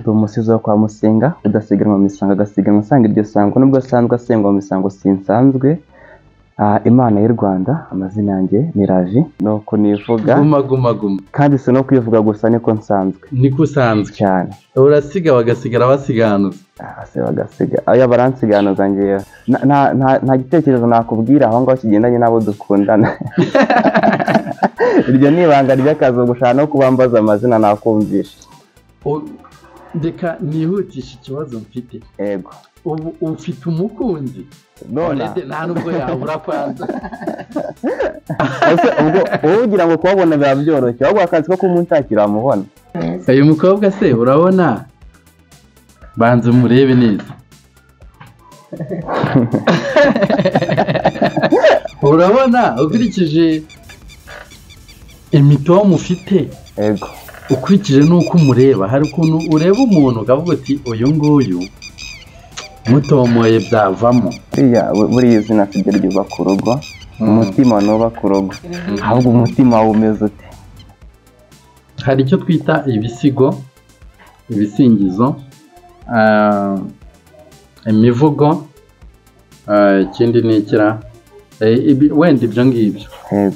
Ndi umusizi wo kwa Musinga udasiganwa mu misango, agasiganwa asanga iryo sango nubwo asanzwe asengwa mu misango sinsanzwe. Imana y'u Rwanda, amazina yanjye ni Ravi, nuko nivuga. Guma guma guma. Kandi si no kwivuga gusa, niko nsanzwe. Niko usanzwe. Cyane. Urasiga bagasigara basiganuza. Se bagasiga, oya, baransiganuza ngewe. Nta gitekerezo nakubwira aho ngaho kigendanye n'abo dukundana. Iryo ni ibanga ry'akazi, gushaka no kubambaza amazina nakumvisha. Reka nihutishe ikibazo mfite. Yego. Ubu ufite umukunzi? None nta nubwo yabura kwanza. Ese ubwo wowe ugira ngo kubabona biba byoroshye? Ahubwo akazi ko kumunshakira wamubona. Uyu mukobwa se urabona, banza umurebe neza, urabona ukurikije imitomo ufite? Yego. Ukurikije n'uko umureba, hari ukuntu ureba umuntu ukavuga uti uyu nguyu mutomoye byavamo. Buriya izina siryo ryubaka urugo, umutima nubaka urugo, ahubwo umutima wawe umeze ute? Hari icyo twita ibisigo, ibisingizo, imivugo, ikindi ni ikira wenda ibyo ngibyo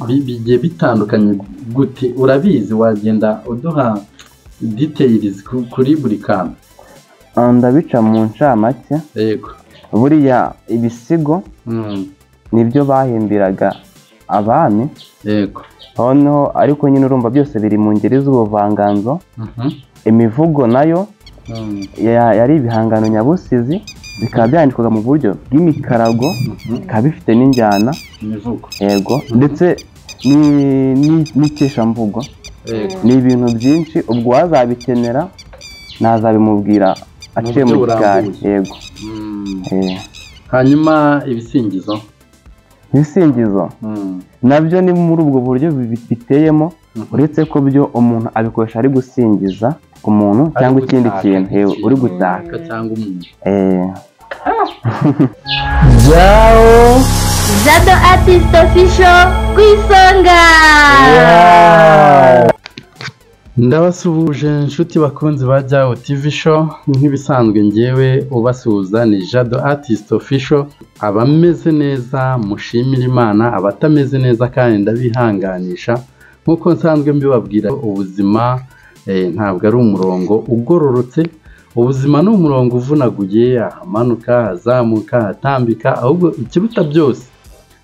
bigiye bitandukanye gute? Urabizi, wagenda uduha details kuri buri kantu. Ndabica mu ncamake. Yego. Buriya ibisigo nibyo bahimbiraga abami. Yego. Noneho ariko nyine urumva byose biri mu ngeri z'ubuvanganzo. Imivugo nayo yari ibihangano nyabusizi, bikaba byandikwaga mu buryo bw'imikarago, bikaba bifite n'injyana. Imivugo. Yego, ndetse n'ikeshamvugo. Ni ibintu byinshi, ubwo uwazabikenera nazabimubwira aciye mu gikari. Yego. Hanyuma ibisingizo? Ibisingizo nabyo ni muri ubwo buryo biteyemo, uretse ko byo umuntu abikoresha ari gusingiza umuntu cyangwa ikindi kintu, uri gutaka cyangwa umuntu. Jado Artist Official ku isonga. Ndabasuhuje inshuti bakunzi ba Jao TV Show, nk'ibisanzwe ngewe ubasuhuza ni Jado Artist Official. Abameze neza mushimira Imana, abatameze neza kandi ndabihanganisha. Nk'uko nsanzwe mbibabwira, ubuzima ntabwo ari umurongo ugororotse, ubuzima ni umurongo uvunaguye, ahamanuka, ahazamuka, ahatambika, ahubwo ikiruta byose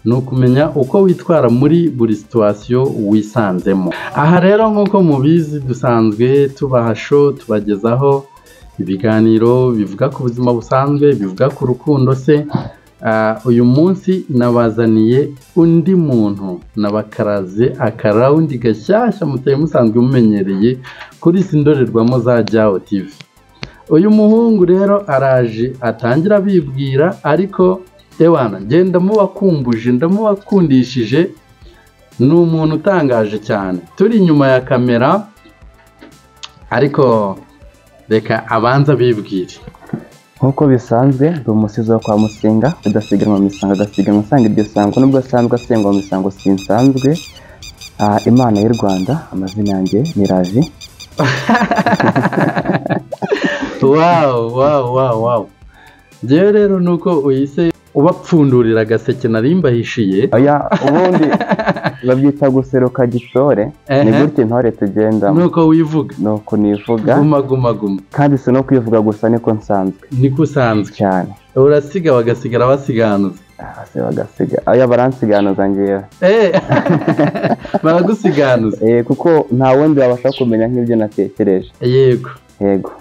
ni ukumenya uko witwara muri buri situation wisanzemo. Aha rero nk'uko mubizi dusanzwe tubaha show, tubagezaho ibiganiro bivuga ku buzima busanzwe, bivuga ku rukundo se. Uyu munsi nabazaniye undi muntu, nabakaraze akarawundi gashyashya mutari musanzwe mumenyereye kuri izi ndorerwamo za Jao TV. Uyu muhungu rero araje atangira abibwira, ariko ewana ngenda mubakumbuje, ndamubakundishije, ni umuntu utangaje cyane. Turi inyuma ya kamera, ariko reka abanza bibwire. Nk'uko bisanzwe ndi umusizi wo kwa Musinga udasiganwa mu misango, agasiganwa asanga iryo sango nubwo asanzwe asengwa mu misango sinsanzwe. Imana y'u Rwanda, amazina yanjye ni Ravi. Wow wow wow wow. Njyewe rero nuko uyise ubapfundurira agaseke nari mbahishiye. Oya, ubundi babyita guseruka gitore, ni gutya intore tugendamo. Nuko wivuga. Nuko nivuga. Guma guma guma. Kandi si no kwivuga gusa, niko nsanzwe. Niko usanzwe. Cyane. Urasiga bagasigara basiganuza. Se bagasiga, oya, baransiganuza ngewe. Baragusiganuza. Kuko nta wundi wabasha kumenya nk'ibyo natekereje. Yego. Yego.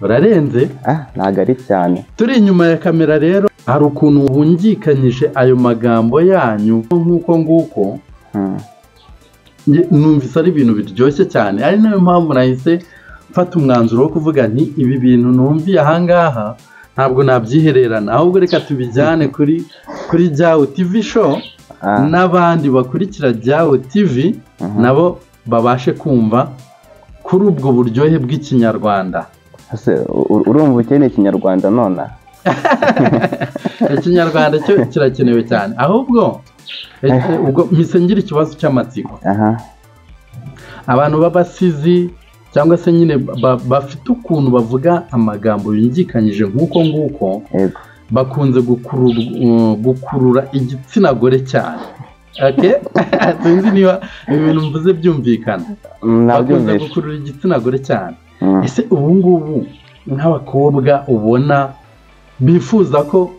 Urarenze? Ntabwo ari cyane. Turi inyuma ya kamera rero, hari ukuntu wungikanyije ayo magambo yanyu nk'uko nguko, numvise ari ibintu biryoshye cyane, ari nayo mpamvu nahise mfata umwanzuro wo kuvuga nti ibi bintu numviye ahangaha ntabwo nabyihererana, ahubwo reka tubijyane kuri Jao TV Show, n'abandi bakurikira Jao TV nabo babashe kumva kuri ubwo buryohe bw'ikinyarwanda. Urumva ukeneye ikinyarwanda none? Ikinyarwanda cyo kirakenewe cyane, ahubwo ubwo mpise ngira ikibazo cy'amatsiko. Abantu b'abasizi cyangwa se nyine bafite ukuntu bavuga amagambo yungikanyije nk'uko nguko, bakunze gukurura igitsina gore cyane. Okay? Sinzi niba ibintu mvuze byumvikana. Bakunze gukurura igitsina gore cyane. Ese ubu ngubu nk'abakobwa ubona bifuza ko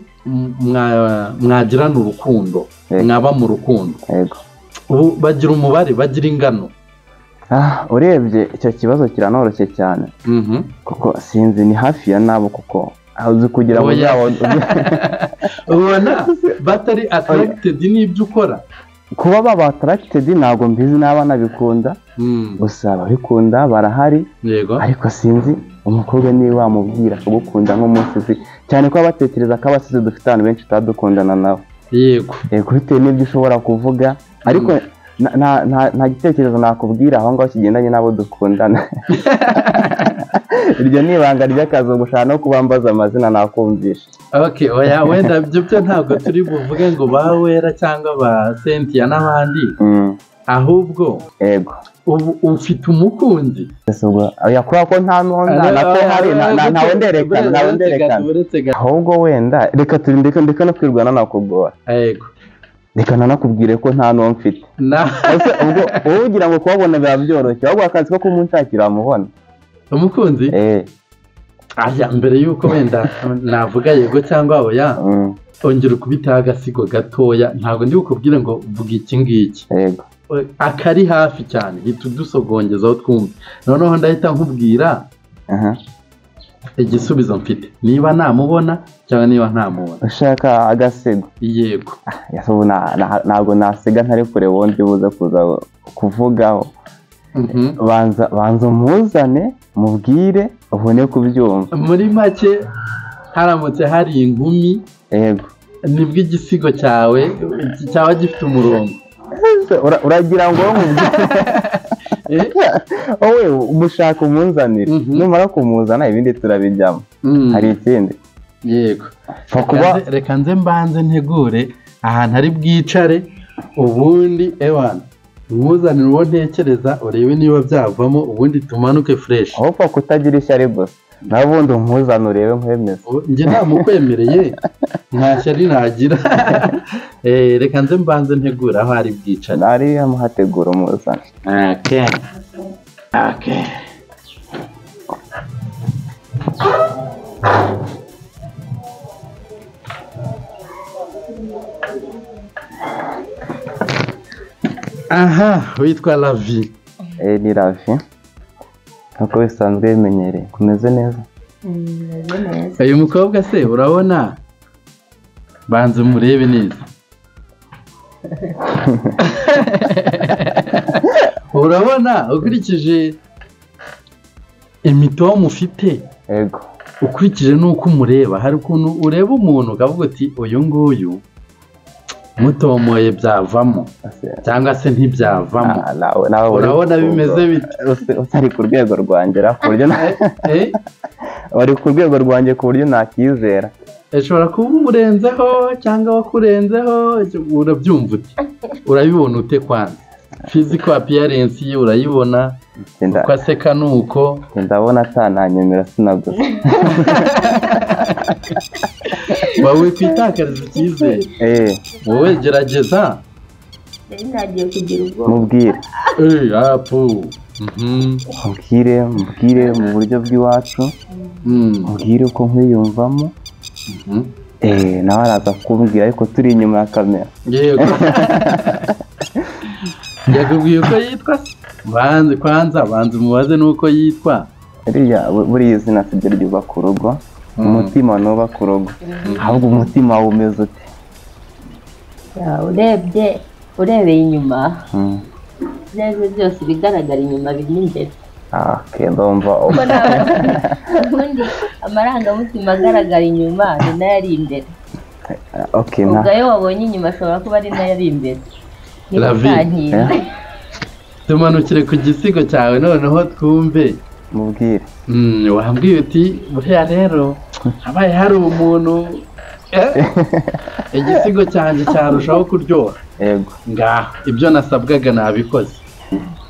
mwagirana urukundo, mwaba mu rukundo, ubu bagira umubare, bagira ingano? Urebye icyo kibazo kiranoroshye cyane, kuko sinzi ni hafi ya nabo, kuko uzi kugira ngo ubona batari attracted n'ibyo ukora. Kuba baba attracted ntabwo mbizi n'aba nabikunda, gusa ababikunda barahari. Ariko sinzi umukobwa niba wamubwira kugukunda nk'umusizi, cyane ko abatekereza ko abasizi dufite abantu benshi tutadukundana nabo. Yego, bitewe n'ibyo ushobora kuvuga, ariko nta gitekerezo nakubwira aho ngaho kigendanye n'abo dukundana. Iryo ni ibanga ry'akazi, gushaka no kubambaza amazina nakumvisha. Okay, oya wenda ibyo byo ntabwo turi buvuge ngo ba Wera cyangwa ba Cynthia n'abandi, ahubwo yego ubu ufite umukunzi. Oya, kubera ko nta nako hari ntawe nderekana, ahubwo wenda reka turindeke ndeka no kwirwana nakugora. Yego, reka nanakubwire ko nta n'uwo mfite. Ese ubwo wowe ugira ngo kubabona biba byoroshye, ahubwo akazi ko kumunshakira wamubona umukunzi? Aya, mbere yuko wenda navuga yego cyangwa oya, ongera ukubitaho agasigo gatoya. Ntabwo ndi bukubwire ngo vuga iki ngiki, akari hafi cyane hita udusogongezaho twumve, noneho ndahita nkubwira igisubizo mfite, niba namubona cyangwa niba ntamubona. Ushaka agasigo? Yego. Ntabwo nasiga ntari kure wundi buze kuza kuvugaho. Banza umuzane mubwire ubone kubyumva. Muri make haramutse hari inkumi, yego, nibwo igisigo cyawe cyaba gifite umurongo. Uragira ngo wowe umushaka umunzanire, numara kumuzana ibindi turabijyamo. Hari ikindi? Yego, reka nze mbanze ntegure ahantu ari bwicare, ubundi ewana umuzanire uwo ntekereza, urebe niba byavamo, ubundi tumanuke fresh. Aho upfa kutagira ishyari gusa, nawe ubundi umuzane urebe nkwemeze. Njye ntamukwemereye, nta shyari nagira. Reka nze mbanze ntegure aho ari bwicare. Ari amuhategura umuzane. Okay. Okay. Aha, witwa Lavi. Ni Lavi. Nkuko bisanzwe bimenyereye, kumeze neza. Meze neza. Uyu mukobwa se urabona? Banze murebe neza. Urabona ukurikije imitomo ufite, yego, ukurikije nuko umureba, hari ukuntu ureba umuntu ukavuga uti uyu nguyu mutomoye byavamo cyangwa se ntibyavamo. Urabona bimeze bite? Utari ku rwego rwanjye, ku buryo bari ku rwego rwanjye ku buryo nakizera. Ushobora kuba umurenzeho cyangwa wakurenzeho, urabyumva ute? Urabibona ute kwanza? Physical appearance ye urayibona, uko aseka nuko. Ndabona atananyemera sinagusa. Wowe kwitakariza icyizere. Wowe gerageza. Ntagiye kugira ubwoba. Mubwire. Apu. Mubwire mu buryo bw'iwacu. Mubwire uko nkwiyumvamo. Nawe araza kumbwira, ariko turi inyuma ya kamera. Yego. Yakubwiye uko yitwa? Banze kwanza, banze umubaze nuko yitwa. Buriya izina sibyo ryubaka urugo, umutima nubaka urugo, ahubwo umutima wawe umeze ute? Urebye, urebeye inyuma, ibyo byose bigaragara inyuma biri imbere. Ndumva ubundi amarangamutima agaragara inyuma ni nayo ari imbere. Ubwo ayo wabonye inyuma ashobora kuba ari nayo ari imbere. Lavi, tumanukire ku gisigo cyawe noneho twumve. Mubwire. Wambwiye uti buriya rero habaye hari umuntu igisigo cyanjye cyarushaho kuryoha. Yego. Ngaho ibyo nasabwaga nabikoze.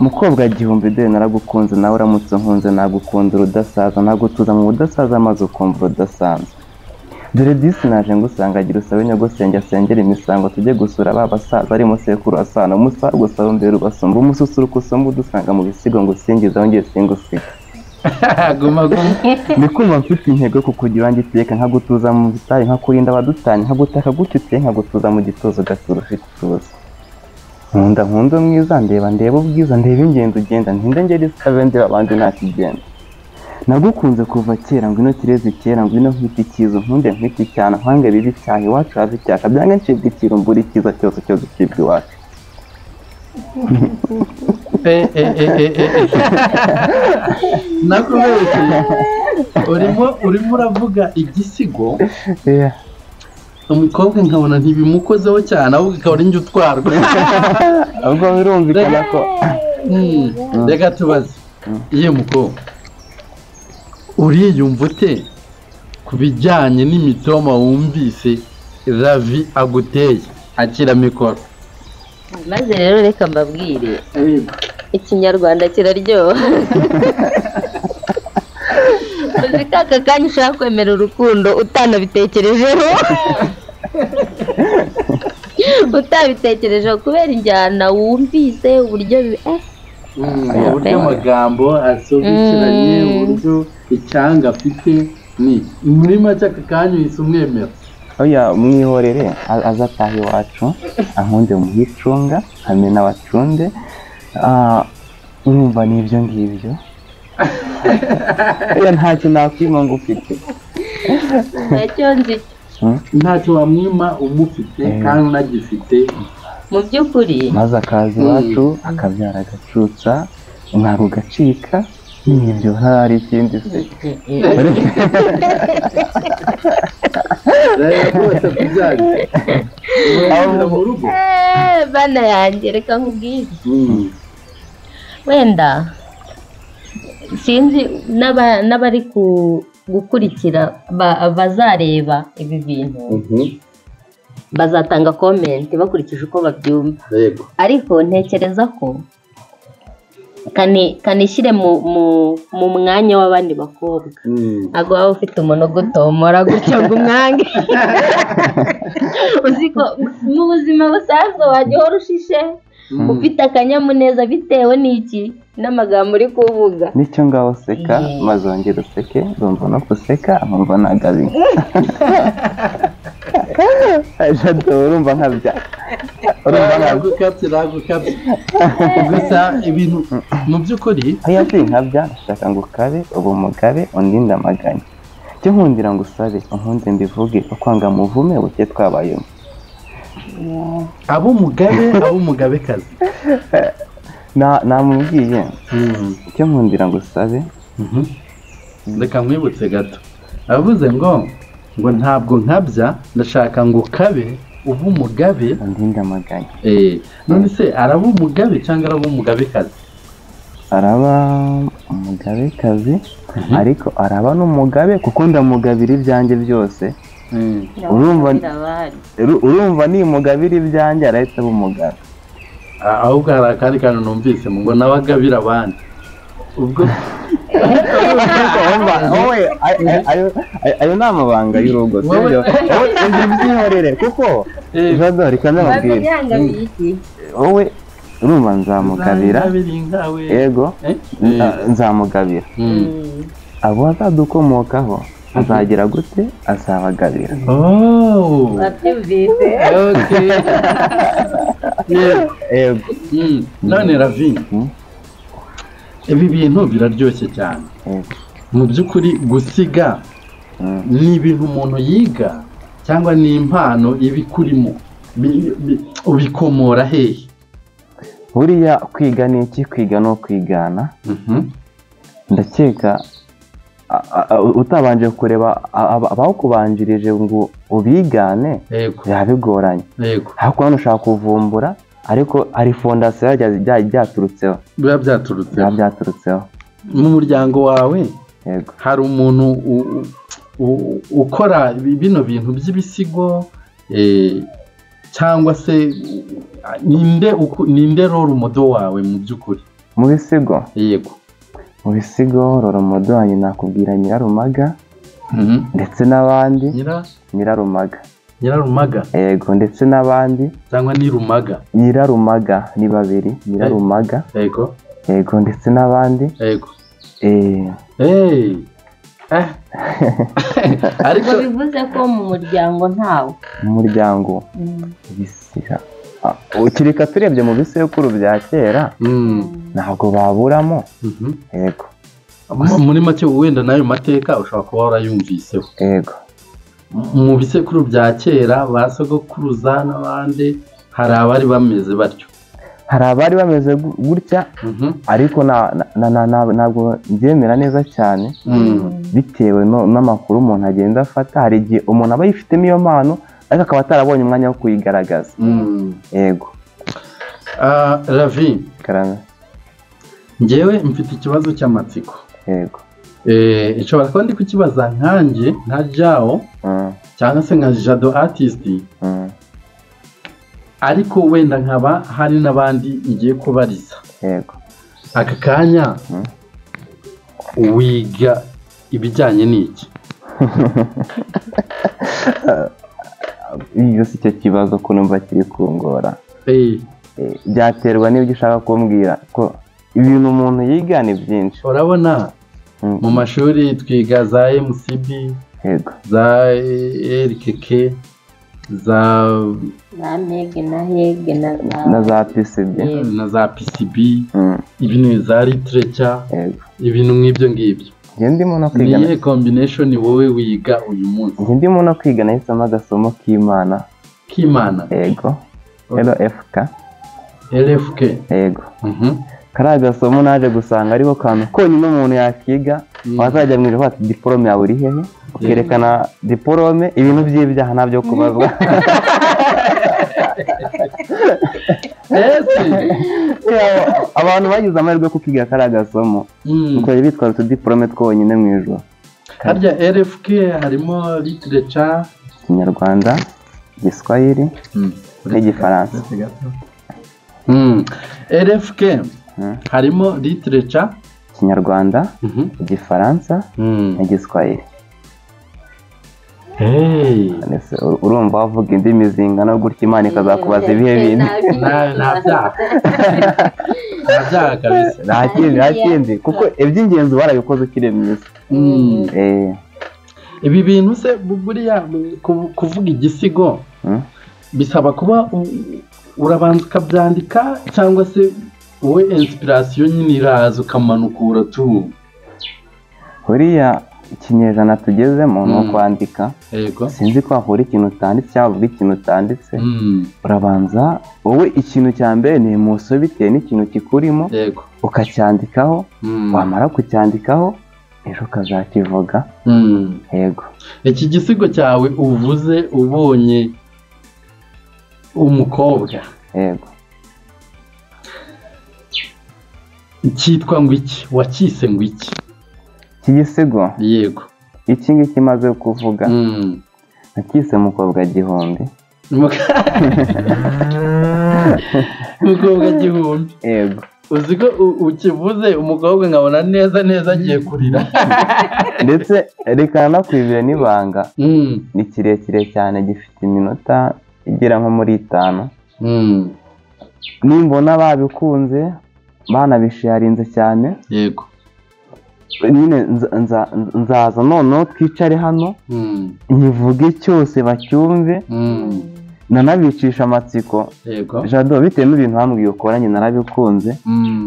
Mukobwa gihumbi dore naragukunze nawe uramutse nkunze nagukunda urudasaza nagutuza mu budasaza maze ukumva urudasanzwe. Dore disi naje ngusanga gira usabe nyogosenge asengera imisango tujye gusura ba basaza arimo sekuru asana umusaza usaba mbere ubasumba umususuruko usumba udusanga mu bisigo ngo usingize wongeye singusiga. Guma guma. Ndikumva mfite intego yo kukugira iwanjye iteka nkagutuza mu bitari nkakurinda abadutanye nkagutaka gutyo uteye nkagutuza mu gituza ugatura ufite ituze. Nkunda nkunda mwiza ndeba ndeba ubwiza ndeba ingendo ugenda ntinda ngera isabe ndeba abandi nta kigenda. Nagukunze kuva kera ngwino kirezi kera ngwino nkwite ikizo nkunde nkwite icyana nkwange bibi cyaha iwacu have icyaka byange ncibwa ikintu mbura icyiza cyose cyose cibwa iwacu. Nakubeshye urimo uravuga igisigo umukobwa nkabona ntibimukozeho cyane ahubwo ikaba ari njye utwarwa. Ahubwo birumvikana ko reka tubaze iye mukobwa uriyumva ute ku bijyanye n'imitoma wumvise Ravi aguteye? Akira mikoro. Maze rero reka mbabwire ikinyarwanda kiraryoha. Uzi ko aka kanya ushaka kwemera urukundo utanabitekerejeho utabitekerejeho kubera injyana wumvise uburyo uburyo amagambo asobekeranye uburyo icyanga afite ni muri make aka kanya uhise umwemera. Oya mwihorere aza ataha iwacu ankunde muhicunga hamwe n'abacunde urumva n'ibyo ngibyo. Oya ntacyo nakwima ngo ufite ntacyo nzi ntacyo wamwima umufite kandi unagifite mu by'ukuri. Maze akaza iwacu akabyara agacutsa umwaka ugacika n'ibyo ntari ikindi se. Bana yanjye reka nkubwire wenda sinzi n'abari gukurikira bazareba ibi bintu bazatanga comment bakurikije uko babyumva, ariko ntekereza ko kanishyire mu mwanya w'abandi bakobwa. Ntabwo waba ufite umuntu ugutomora gutyo ngo umwange. Uzi ko mu buzima busanzwe wajya uhora ushishe ufite akanyamuneza bitewe n'iki n'amagambo uri kuvuga. Nicyo ngaho seka maze wongere useke ndumva no guseka nkumva nagabi. Jado urumva nkabya urumva nagukabye gusa ibintu mu by'ukuri oya sinkabya ndashaka ngo ukabe ubu mugabe undinde amaganya cyo nkundira ngo usabe unkunde mbivuge ukwanga muvume buke twabayemo. Abo mugabe abo mugabekazi namubwiye icyo nkundira ngo usabe. Reka nkwibutse gato avuze ngo ntabwo nkabya ndashaka ngo ukabe ubu umugabe undinde amaganya. None se araba umugabe cyangwa araba umugabekazi? Araba umugabekazi ariko araba n'umugabe kuko ndamugabira ibyanjye byose. Urumva nimugabira ibyanjye arahita aba umugabe. Ahubwo hari akandi kantu numvise ngo nawe agabira abandi ubwo ayo ni amabanga y'urugo sibyo? Wowe ubyihorere kuko Jado reka ndababwira wowe urumva nzamugabira yego nzamugabira abo azadukomokaho azagira gute azabagabira. Wabyumvise? Yego. None Ravi ibi bintu biraryoshye cyane mu by'ukuri gusiga ni ibintu umuntu yiga cyangwa ni impano ibikurimo ubikomora hehe? Buriya kwiga ni iki? Kwiga no kwigana. Ndakeka utabanje kureba abawukubanjirije ngo ubigane biba bigoranye, ariko hano ushaka kuvumbura ariko hari fondasiyo byaturutseho biba byaturutseho. Mu muryango wawe hari umuntu ukora bino bintu by'ibisigo cyangwa se ninde role model wawe mu by'ukuri? Mu bisigo? Yego. Mu bisigo roromodo wanjye nakubwira Nyirarumaga ndetse n'abandi. Nyirarumaga. Nyirarumaga? Yego, ndetse n'abandi. Cyangwa ni Rumaga? Nyirarumaga ni babiri, Nyirarumaga. Yego. Yego, ndetse n'abandi. Yego. Ariko bivuze ko mu muryango ntawe. Mu muryango bisira. Ukireka turebye mu bisekuru bya kera ntabwo baburamo. Yego. Muri make wenda nayo mateka ushobora kuba warayumviseho. Yego. Mu bisekuru bya kera ba sogokuruza n'abandi hari abari bameze batyo. Hari abari bameze gutya, ariko ntabwo mbyemera neza cyane bitewe n'amakuru umuntu agenda afata. Hari igihe umuntu aba yifitemo iyo mpano ariko akaba atarabonye umwanya wo kuyigaragaza. Yego. Ravi, njyewe mfite ikibazo cy'amatsiko. Yego. Nshobora kuba ndi kukibaza nkanjye nka Jao cyangwa se nka Jado Artist, ariko wenda nkaba hari n'abandi ngiye kubariza. Yego. Aka kanya wiga ibijyanye n'iki? Iyo si cyo kibazo ko numva kiri kungora. Byaterwa n'ibyo ushaka kumbwira, ko ibintu umuntu yiga ni byinshi. Urabona mu mashuri twiga za MCB, yego, za RKK, za MEG na HEG na za PCB, na za PCB, ibintu za literature, ibintu nk'ibyo ngibyo. Njye ndimo no kwiga. Niye combination wowe wiga uyu munsi? Njye ndimo no kwiga nahisemo agasomo k'Imana. K'Imana? Yego. LFK. LFK. Yego. Kari agasomo naje gusanga ariho kantu konyine umuntu yakiga, wazajya mu ijoro ati diporome yawe iri hehe, ukerekana diporome, ibintu by'ibyaha ntabyo kubazwa. Abantu bagize amahirwe yo kukiga kari agasomo, ukajya bitwara utudiporome twonyine mu ijoro. Harya LFK harimo literature, Ikinyarwanda, Igiswahili n'igifaransa. LFK harimo literature, Ikinyarwanda, Igifaransa n'igiswahili. Urumva wavuga indimi zingana gutya Imana ikazakubaza ibihe bintu. Nta byaha kabisa. Nta kindi, kuko iby'ingenzi warabikoze ukiri mwiza. Ibi bintu se buriya kuvuga igisigo bisaba kuba urabanza ukabyandika, cyangwa se wowe inspiration nyine iraza ukamanukura tu? Buriya ikinyejana tugezemo ni ukwandika. Yego. Sinzi ko wakora ikintu utanditse cyangwa uvuga ikintu utanditse. Urabanza wowe ikintu cya mbere ni emotion bitewe n'ikintu kikurimo, ukacyandikaho, wamara kucyandikaho ejo ukazakivuga. Yego. Iki gisigo cyawe uvuze ubonye umukobwa, Yego. cyitwa ngo iki? Wakise ngo iki? Iki gisigo? Yego. Iki ngiki maze kuvuga nakise mukobwa gihumbi. Mukobwa gihumbi. Yego. Uzi ko ukivuze umukobwa nkabona neza neza agiye kurira. Ndetse reka nakwibira n'ibanga, ni kirekire cyane, gifite iminota igera nko muri 5. Nimbona babikunze banabisharinze cyane, Yego. nyine nzaza noneho twicare hano nkivuge cyose bacyumve, nanabicisha amatsiko. Yego. Jado, bitewe n'ibintu bambwiye ukora nyine narabikunze,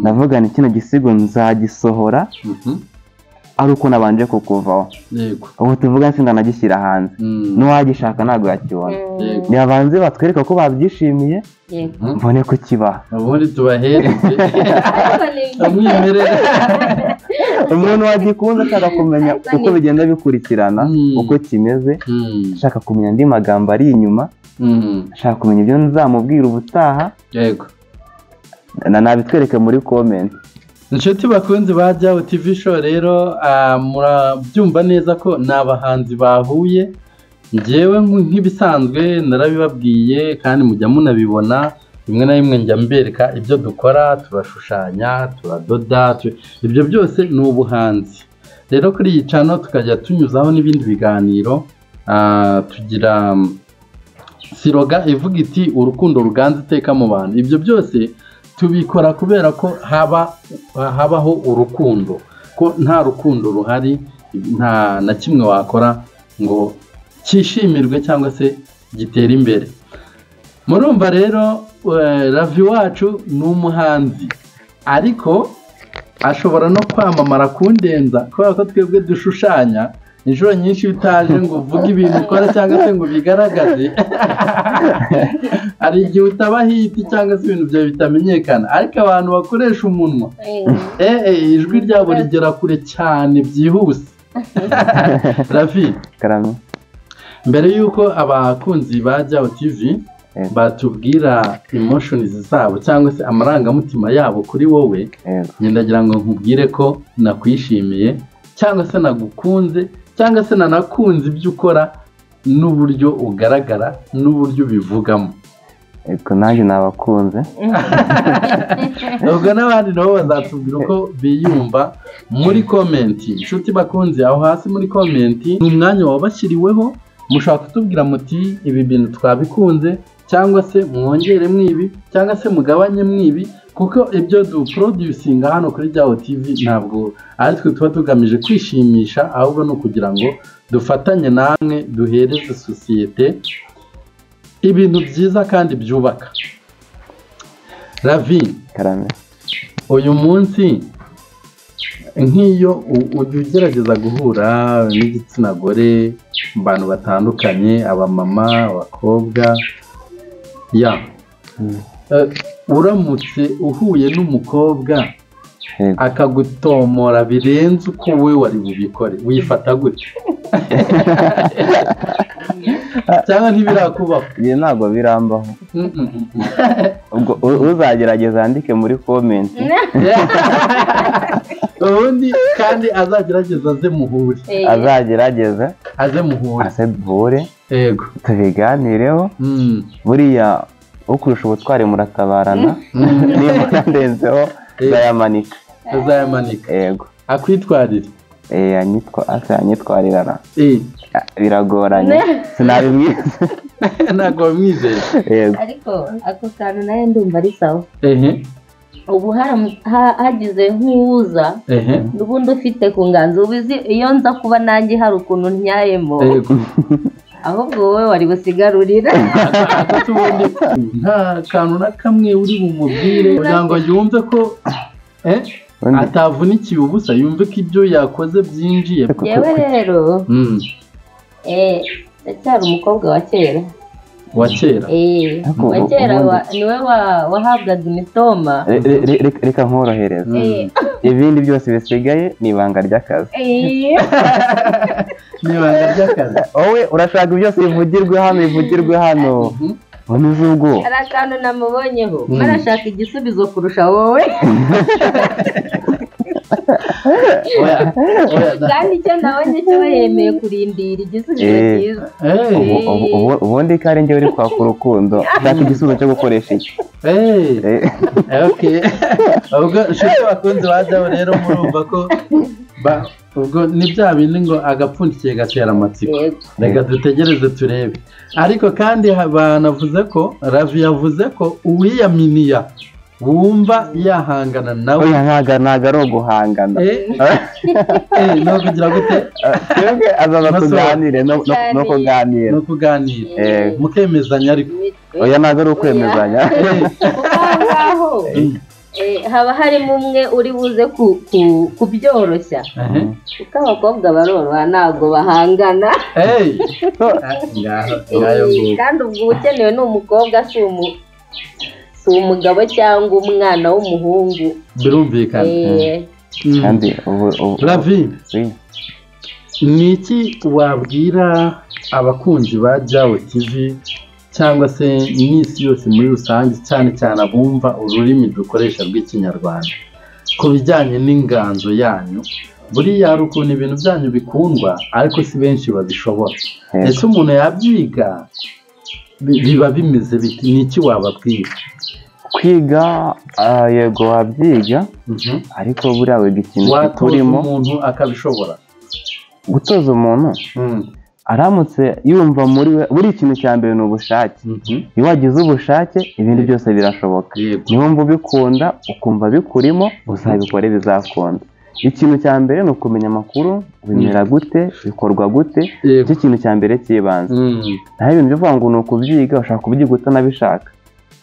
ndavuga ni kino gisigo nzagisohora ari uko nabanje kukuvaho. Yego. Ubu tuvuga sindanagishyira hanze, n'uwagishaka ntabwo yakibona. Yego. Nibabanze batwereka ko babyishimiye, mbone kukibaha. Ubundi tubahereze umwimerere. Umuntu wagikunze ashaka kumenya uko bigenda bikurikirana, uko kimeze, ashaka kumenya andi magambo ari inyuma, ashaka kumenya ibyo nzamubwira ubutaha, Yego. nabitwereke muri comment. Inshuti bakunzi ba Jao TV show rero, murabyumva neza ko ni abahanzi bahuye. Njyewe nk'ibisanzwe narabibabwiye kandi mujya munabibona, Rimwe na rimwe njya mbereka ibyo dukora, turashushanya, turadoda, ibyo byose ni ubuhanzi. Rero kuri iyi channel tukajya tunyuzaho n'ibindi biganiro, tugira siroga ivuga iti urukundo ruganza iteka mu bantu. Ibyo byose tubikora kubera ko habaho urukundo, ko nta rukundo ruhari nta na kimwe wakora ngo cyishimirwe cyangwa se gitere imbere. Murumva rero Ravi wacu ni umuhanzi, ariko ashobora no kwamamara kundenza kubera ko twebwe dushushanya. Inshuro nyinshi utaje ngo uvuge ibintu ukora cyangwa se ngo bigaragaze, hari igihe utaba hiti cyangwa se ibintu byawe bitamenyekana, ariko abantu bakoresha umunwa ijwi ryabo rigera kure cyane byihuse. Ravi, mbere y'uko abakunzi ba Jyaho TV batubwira emotions zabo cyangwa se amarangamutima yabo kuri wowe, ndagira ngo nkubwire ko nakwishimiye cyangwa se nagukunze cyangwa se nanakunze ibyo ukora n'uburyo ugaragara n'uburyo ubivugamo. Ego, nanjye nabakunze. Ubwo n'abandi nabo bazatubwira uko biyumva muri komenti. Inshuti bakunze, aho hasi muri komenti ni umwanya wabashyiriweho, mushobora kutubwira muti ibi bintu twabikunze, cyangwa se mwongere mwibi, cyangwa se mugabanye mwibi, kuko ibyo duproducinga hano kuri Jyaho TV ntabwo ari twe tuba tugamije kwishimisha, ahubwo ni ukugira ngo dufatanye namwe duhereze sosiyete ibintu byiza kandi byubaka. Ravi, uyu munsi nk'iyo ujya ugerageza guhura n'igitsina gore mu bantu batandukanye, abamama, abakobwa, ya uramutse uhuye n'umukobwa akagutomora birenze uko we wari bubikore, wifata gute? Cyangwa ntibirakubaho? Ibi ntabwo birambaho. Ubwo uzagerageza yandike muri comment. Ubundi kandi azagerageza aze muhure. Azagerageza aze muhure, aze duhure, yego, tubiganireho. Buriya ukurusha ubutwari muratabarana, niba ndenzeho uzayamanika. Uzayamanika, yego, akwitwarire. Anyitwarirana biragoranye, sinabimwize. Ntabwo wamwizeye. Ariko ako kantu nawe ndumva ari sawa. Ubu hagize nk'uwuza n'ubundi ufite ku nganzo, ubu iyo nza kuba nanjye hari ukuntu ntyayemo, ahubwo wowe wari busigarurira. Nta kantu na kamwe uri bumubwire kugira ngo yumve ko atavunikiye ubusa, yumve ko ibyo yakoze byinjiye. Yewe rero ndacyari umukobwa wa kera. Wa kera? Wa kera niwe wahabwaga imitoma. Reka nkorohereza, ibindi byose bisigaye ni ibanga ry'akazi. Ni ibanga ry'akazi. Wowe urashaka byose bivugirwe hano, bivugirwe hano. Hari akantu namubonyeho, marashaka igisubizo kurusha wowe. Kandi icyo nabonye cyo yemeye kurindira igisubizo cyiza. Ubundi ko ari njye uri kwaka urukundo, nshaka igisubizo cyo gukoresha iki. Ubwo inshuti bakunze ba Jyaho rero murumva ko ubwo ni bya bindi ngo agapfundikiye gatera amatsiko. Reka dutegereze turebe. Ariko kandi banavuze ko Ravi yavuze ko uwiyaminiya wumva yahangana nawe. Ntabwo ari uguhangana. Ni ukugira gute? Twebwe azaza tuganire no kuganira. No kuganira. Mukemezanya ariko. Oya, ntabwo ari ukwemezanya. Kuko aho ngaho haba harimo umwe uri buze kubyoroshya, kuko abakobwa baroroha ntabwo bahangana. Kandi ubwo ukenewe ni umukobwa, si umugabo cyangwa umwana w'umuhungu. Birumvikana. Ravi, ni iki wabwira abakunzi ba Jyaho TV cyangwa se n'isi yose muri rusange, cyane cyane abumva ururimi dukoresha rw'Ikinyarwanda, ku bijyanye n'inganzo yanyu? Buriya hari ukuntu ibintu byanyu bikundwa ariko si benshi babishobora. Ese umuntu yabyiga biba bimeze biti? Ni iki wababwira? Kwiga yego wabyiga, ariko buriya wiga ikintu kikurimo. Umuntu akabishobora gutoza umuntu aramutse yumva muri we, buri ikintu cya mbere ni ubushake. Iyo wagize ubushake ibindi byose birashoboka. Niba ubikunda ukumva bikurimo uzabikore bizakunda. Ikintu cya mbere ni ukumenya amakuru, bimera gute, bikorwa gute, icyo kintu cya mbere cy'ibanze. Naho ibintu byo kuvuga ngo ni ukubyiga, ushaka kubyiga utanabishaka,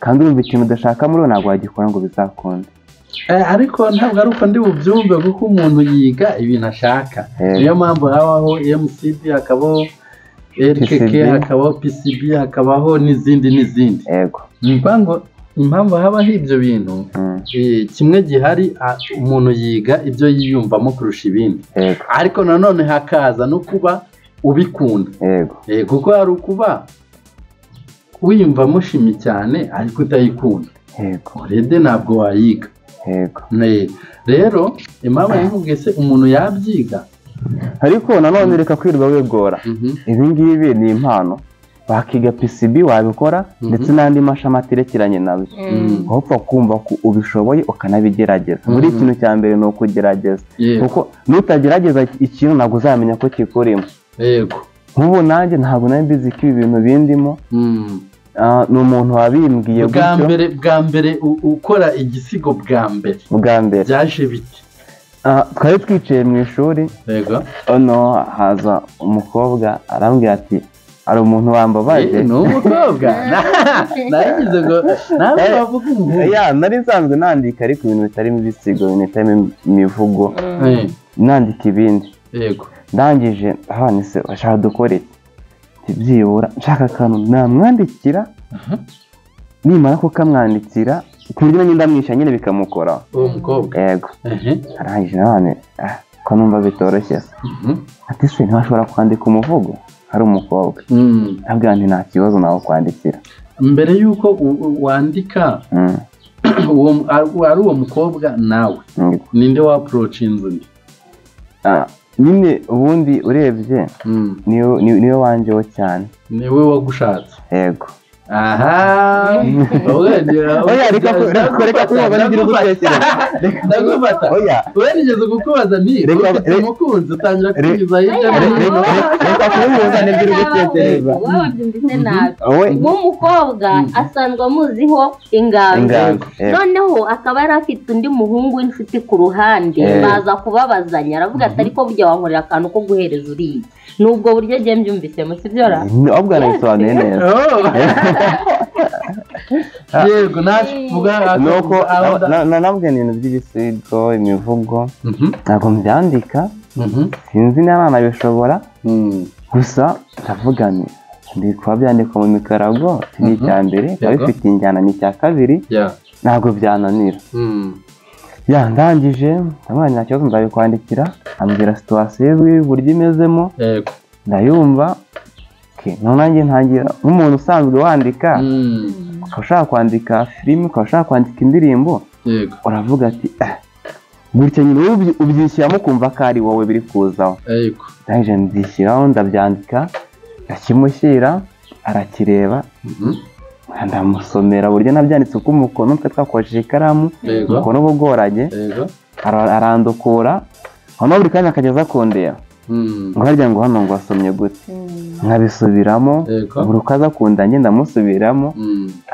kandi urumva ikintu udashaka muri we ntabwo wagikora ngo bizakunde. Ariko ntabwo ari uko ndi bubyumve, kuko umuntu yiga ibintu ashaka. Niyo mpamvu habaho MCB, hakabaho RKK, hakabaho PCB, hakabaho n'izindi n'izindi. Yego. Ni impamvu habaho ibyo bintu, kimwe gihari umuntu yiga ibyo yiyumvamo kurusha ibindi. Ariko nanone hakaza no kuba ubikunda. Kuko hari ukuba wiyumvamo shimi cyane ariko utayikunda. Rede ntabwo wayiga. Rero impamvu yamubwiye se umuntu yabyiga. Ariko nanone reka kwirwa wigora. Ibi ngibi ni impano. Wakiga PCB wabikora, ndetse n'andi mashami aterekeranye nabyo. Wapfa kumva ko ubishoboye ukanabigerageza. Buri ikintu cya mbere ni ukugerageza, kuko nutagerageza ikintu ntabwo uzamenya ko kikurimo. Yego. Nk'ubu nanjye ntabwo nari mbizi ko ibi bintu bindimo. Ni umuntu wabimbwiye gutyo. Bwa mbere ukora igisigo bwa mbere byaje bite? Twari twicaye mu ishuri. Yego. Ono haza umukobwa arambwira ati ari umuntu wambabaje. Ni umukobwa. Nagize ngo nawe wavuga umuhungu. Ya, nari nsanzwe nandika ariko ibintu bitarimo ibisigo, ibintu bitarimo imivugo. Nandika ibindi. Yego. Ndangije hano se bashaka dukore byibura nshaka akantu namwandikira, nimara kukamwandikira ku buryo nanjye ndamwisha nyine bikamukora. Uwo mukobwa. Yego. Arangije none ko numva bitoroshye. Ati se ntashobora kwandika umuvugo? Hari umukobwa. Ntabwo nti nta kibazo nawe kwandikira. Mbere yuko wandika ari uwo mukobwa nawe ninde wa approachinze undi? Nyine ubundi urebye niwe wanjyeho cyane. Niwe wagushatse. Yego. Aha. Oya reka kubaza n'ibyo gutekereza. Ndagufata. Oya. Werigeze kukubaza nti ufite umukunzi utangira kwiza hirya no hino. Reka kubaza n'ibyo gutekereza. Wowe wabyumvise nabi. Nk'umukobwa asanzwe amuziho inganzo. Noneho akaba yari afite undi muhungu w'inshuti ku ruhande, baza kubabazanya aravuga ati ariko burya wankorera akantu ko guhereza uriya. Nubwo buryo agiye mbyumvisemo sibyo ra? Ahubwo arabisobanuye neza. Yego navuga nuko nanabwe ibintu by'ibisigo, imivugo ntabwo mbyandika, sinzi niba nabishobora, gusa ndavuga nti ndi kuba byandikwa mu mikarago ni icya mbere, biba bifite injyana ni icya kabiri, ntabwo byananira. Ya ndangije ndamubwira nta kibazo nzabikwandikira, ambwira situwasiyo y'uburyo imezemo, ndayumva. Nanjye ntangira nk'umuntu usanzwe wandika, ukaba ushaka kwandika filime, ukaba ushaka kwandika indirimbo, uravuga ati gutya nyine ubyishyiramo ukumva ko ari wowe biri kuzaho. Ndangije mbyishyiraho ndabyandika, ndakimushyira arakireba, ndamusomera uburyo nabyanditse uko umukono twe twakoresheje ikaramu, umukono uba ugoranye, arandukura, noneho buri kanya akageza akundeba. Ngo harya ngo hano ngo wasomye gute, nkabisubiramo buri uko aza kunda njye ndamusubiramo,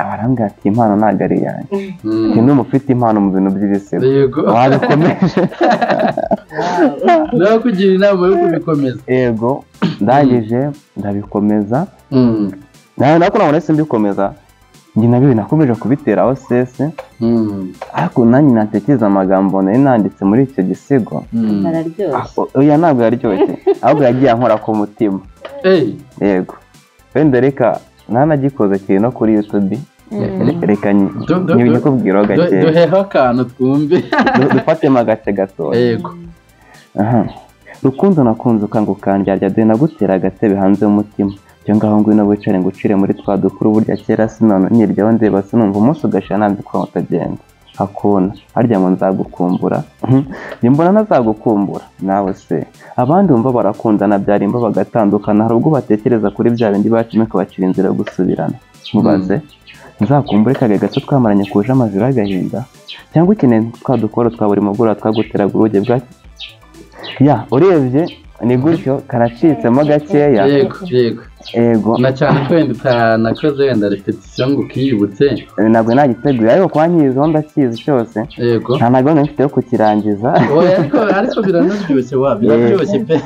abarambwira ati impano ntabwo ari iyanjye, njye ni ufite impano mu bintu by'ibisigo wabikomeje. Nawe kugira inama yo kubikomeza. Yego ndangije ndabikomeza, nawe nako nabona simbikomeza, njye nabyo nakomeje kubiteraho sese, ariko nanjye natekereza amagambo nari nanditse muri icyo gisigo. Araryoshye. Oya ntabwo yaryoshye, ahubwo yagiye ankora ku mutima. Yego. Wenda reka ntanagikoze kiri no kuri YouTube, reka nyikubwiraho gake. Duheho akantu twumve. Dufatemo agace gatoya. Yego. Rukundo nakunze ukanga ukandyarya, dore nagutera agatebe hanze y'umutima. Cyo ngaho ngwino wicare ngucire muri twa dukuru, burya kera sinone niryaho ndeba sinumva umunsi ugashira ntabwo uko utagenda. Hakuna harya ngo nzagukumbura, njye mbona ntazagukumbura nawe se. Abandi bumva barakundana byarimba bagatandukana, hari ubwo batekereza kuri bya bindi bacimo ikabacira inzira yo gusubirana. Mubaze Nzakumbure kage gato twamaranye kuje amajoro y'agahinda, cyangwa ukeneye twa dukoro twa buri mugoroba twaguteraga uruge bwa ya. Urebye ni gutyo karacitsemo gakeya. Yego yego. Ego. Na cyane ko wenda utanakoze wenda repetition ngo ukiyibutse. Ntabwo nagiteguye, ariko kuba nkiziho ndakizi cyose. Yego. Nta na gahunda mfite yo kukirangiza. Oya, ariko biranaryoshye wa, biraryoshye pe.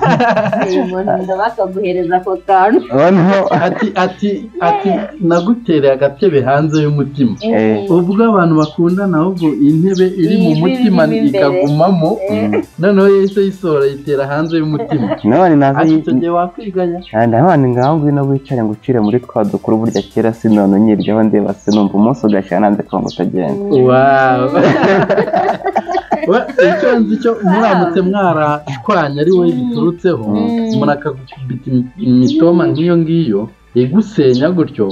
Umuntu bakaguhereza ako kantu. Ati nagutereye agatebe hanze y'umutima. Ubwo abantu bakundana ahubwo intebe iri mu mutima ikagumamo, noneho yahise yisohora yitera hanze y'umutima. None nazo icyo gihe wakwiganya. Ndabona ngaho ngwino wicare ngo ucire muri twa dukuru burya kera sinone nyiryaho ndeba sinumva umunsi ugashira nanze ko ngo utagenda. Wow. Icyo nzi cyo muramutse mwarashwanye ari wowe biturutseho, umuntu akagukubita imitoma nk'iyo ngiyo igusenya gutyo.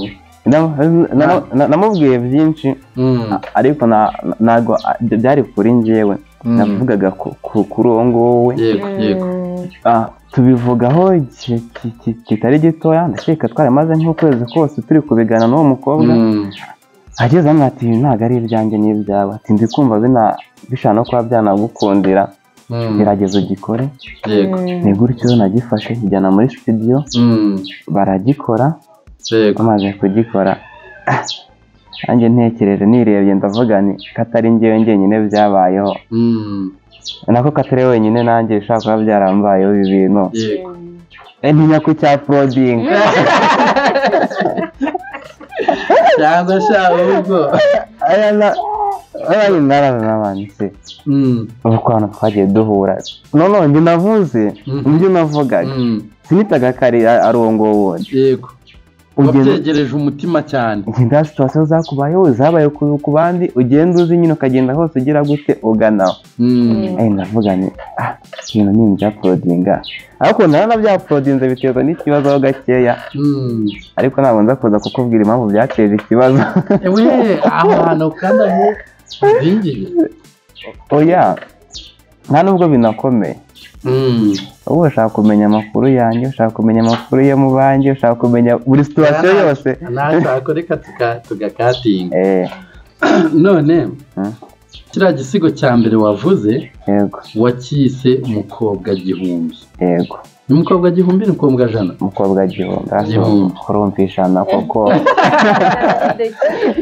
Namubwiye byinshi ariko ntabwo byari kuri njyewe, navugaga kuri uwo nguwo we. Yego yego. Tubivugaho igihe kitari gitoya, ndakeka twaramaze nk'ukwezi kose turi kubigana n'uwo mukobwa. Ageze hano ati ntabwo ari ibyanjye n'ibyawe, ati ndi kumva bishobora no kuba byanagukundira, gerageza ugikore. Yego. Ni gutyo nagifashe njyana muri studio, baragikora. Bamaze kugikora nanjye ntekereje nirebye ndavuga nti katari njyewe njyenyine byabayeho, nako katari wenyine nanjye bishobora kuba byarambayeho ibi bintu. Ntinya ku cya porodinga cyangwa shaba ubwo narabanze ubu hantu twagiye duhura. None njye navuze ibyo navugaga sinitaga ko ari uwo nguwo wundi. Yego. Wabyegereje umutima cyane. Ugenda situwasiyo zakubayeho zabaye ku bandi, ugenda uzi nyine ukagenda hose ugira gute uganaho. Ndavuga ni ibintu ni ibyaporodinga, ariko naranabyaporodinze biteza n'ikibazo ho gakeya, ariko ntabwo nza kuza kukubwira impamvu byateje ikibazo. Aho hantu kandi aho uzingiye. Oya, nta nubwo binakomeye. Ubu ushaka kumenya amakuru yanjye, ushaka kumenya amakuru yo mu banjye, ushaka kumenya buri situwasiyo yose. Ntashaka reka tugakatinga. None kiriya gisigo cya mbere wavuze, wakise umukobwa gihumbi. Yego. Ni umukobwa gihumbi ni umukobwa jana? Umukobwa gihumbi. Urumva ijana koko.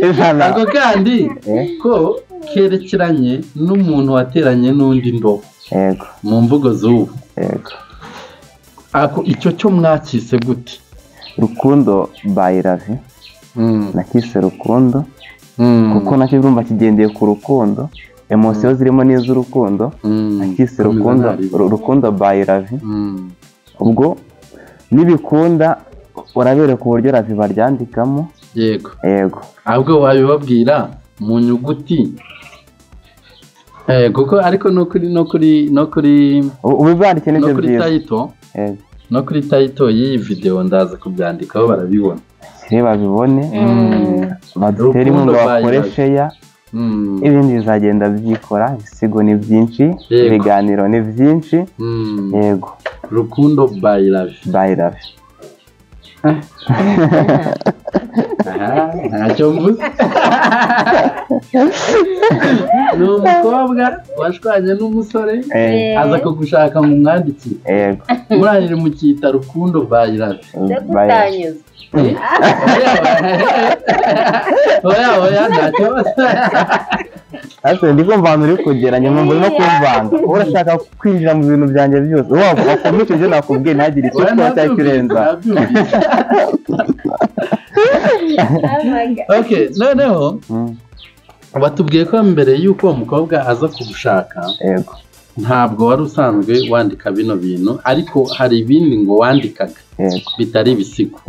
Ijana. Ako kandi ko kerekeranye n'umuntu wateranye n'undi ndobo. Yego. Mu mvugo z'ubu. Yego. Ako icyo cyo mwakise gute? Rukundo by Ravi. Nakise Rukundo kuko nacyo urumva kigendeye ku rukundo, emosiyo zirimo n'iz'urukundo. Nakise Rukundo, Rukundo by Ravi. Ubwo nibikunda urabereka uburyo Ravi baryandikamo. Yego. Yego. Ahubwo wabibabwira mu nyuguti. Kuko ariko no kuri ubibandike nibyo byiza. No kuri title y'iyi video ndaza kubyandikaho barabibona. Babibone badutere inkunga bakore share, ibindi bizagenda byikora. Ibisigo ni byinshi, ibiganiro ni byinshi. Yego. Rukundo by Ravi. By Ravi. Ntacyo mvuze. Ni umukobwa washwanye n'umusore aza kugushaka ngo umwandikire. Murangije mukita Rukundo by Ravi. Oya ntacyo. Ase ndi kumva ahantu uri kugera nyuma mbona no kumvanga. Urashaka kwinjira mu bintu byanjye byose. Wakomeza ibyo nakubwiye ntagire icyo cyakirenza. Okay, noneho batubwiye ko mbere y'uko uwo mukobwa aza kugushaka, yego, ntabwo wari usanzwe wandika bino bintu, ariko hari ibindi ngo wandikaga bitari ibisigo.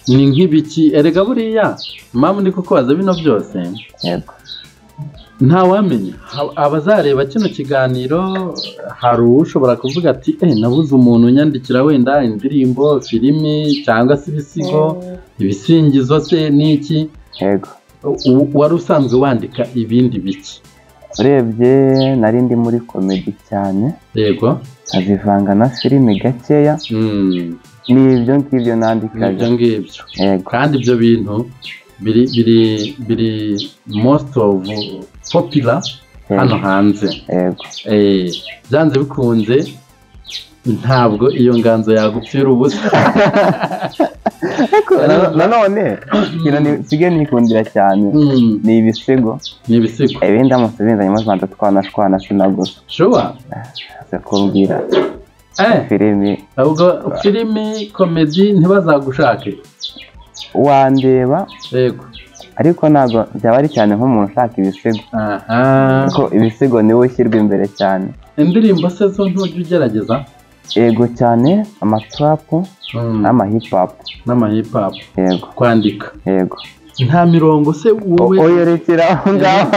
Ni nk'ibiki? Erega buriya impamvu ndi kukubaza bino byose, yego, ntawamenya abazareba kino kiganiro. Hari ushobora kuvuga ati nabuze umuntu unyandikira wenda indirimbo, filimi cyangwa se ibisigo, ibisingizo se n'iki. Yego. Wari usanzwe wandika ibindi biki? Urebye nari ndi muri komedi cyane. Yego. Azivanga na filimi gakeya. Ni ibyo ngibyo nandikaga. Ibyo ngibyo. Yego. Kandi ibyo bintu Biri most of popular hano hanze. Yego. Byanze bikunze ntabwo iyo nganzo yagupfira ubusa. Nanone ikintu nsigaye nikundira cyane ni ibisigo. Ni ibisigo. Ibindi ndamutse binzanye maze nbanza twanashwana sinagusa. Sure. Kubwira filimi. Ahubwo filimi komedi ntibazagushake. Wandeba. Yego. Ariko ntabwo byaba ari cyane nk'umuntu ushaka ibisigo. Kuko ibisigo niwe ushyirwa imbere cyane. Indirimbo se zo ntujya ugerageza? Yego cyane, amatrapu n'amahip hop. N'amahip hop. Yego. Kwandika. Yego. Nta mirongo se wowe oyerekera aho ngaho.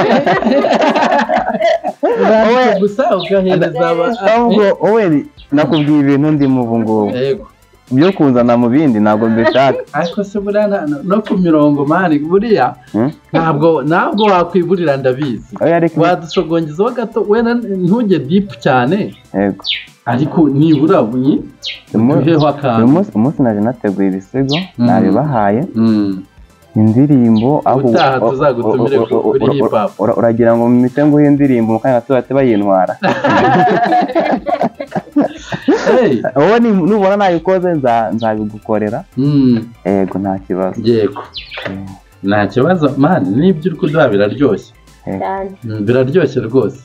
Wowe gusa ugahereza ahubwo wowe nakubwiye ibintu ndimo ubu ngubu. Yego. Byo kunzana mu bindi ntabwo mbishaka. Ariko se buriya no ku mirongo mani buriya ntabwo wakwiburira ndabizi. Wadusogongezaho gato wenda ntujye deep cyane. Yego. Ariko nibura uduheho akantu. Umunsi naje nateguye ibisigo nabibahaye. Indirimbo ubutaha tuzagutumire kuri hip hop. Uragira ngo mpite nguhe indirimbo mu kanya gato bahite bayintwara. Wowe nubona nayikoze nzabigukorera. Yego nta kibazo. Yego nta kibazo mani, n'ibyo uri kuduha biraryoshye. Biraryoshye rwose.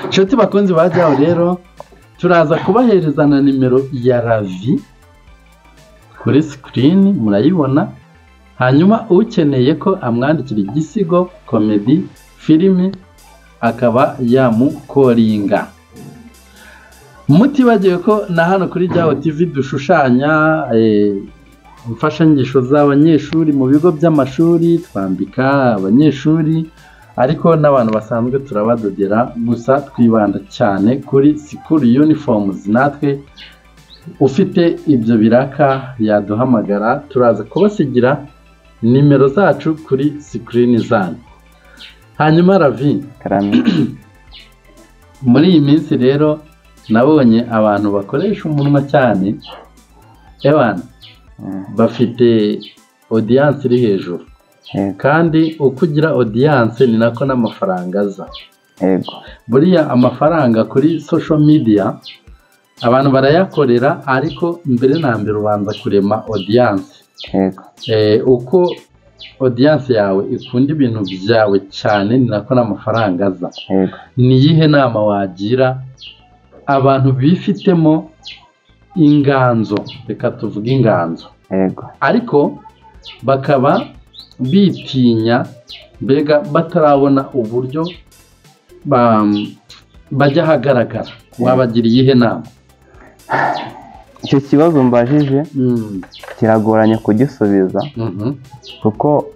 Inshuti bakunzi bajyaho rero turaza kubahereza na nimero ya Ravi kuri sikirini murayibona. Hanyuma ukeneye ko amwandikira igisigo, komedi, filimi akaba yamukoringa. Mutibagiwe ko na hano kuri Jyaho TV dushushanya imfashanyigisho z'abanyeshuri mu bigo by'amashuri, twambika abanyeshuri ariko n'abantu basanzwe turabadodera, gusa twibanda cyane kuri school uniforms. Natwe ufite ibyo biraka yaduhamagara, turaza kubasigira nimero zacu kuri screen zanyu. Hanyuma Ravi, muri iyi minsi rero nabonye abantu bakoresha umunwa cyane, ewana bafite audience iri hejuru. Kandi uko ugira audience ni nako n'amafaranga aza. Yego. Buriya amafaranga kuri social media abantu barayakorera, ariko mbere na mbere ubanza kurema audience. Yego. Uko audience yawe ikunda ibintu byawe cyane ni nako n'amafaranga aza. Yego. Ni iyihe nama wagira abantu bifitemo inganzo, reka tuvuge inganzo, Yego, ariko bakaba bitinya, mbega batarabona uburyo bajya ahagaragara, wabagira iyihe nama? Icyo kibazo mbajije kiragoranye kugisubiza, kuko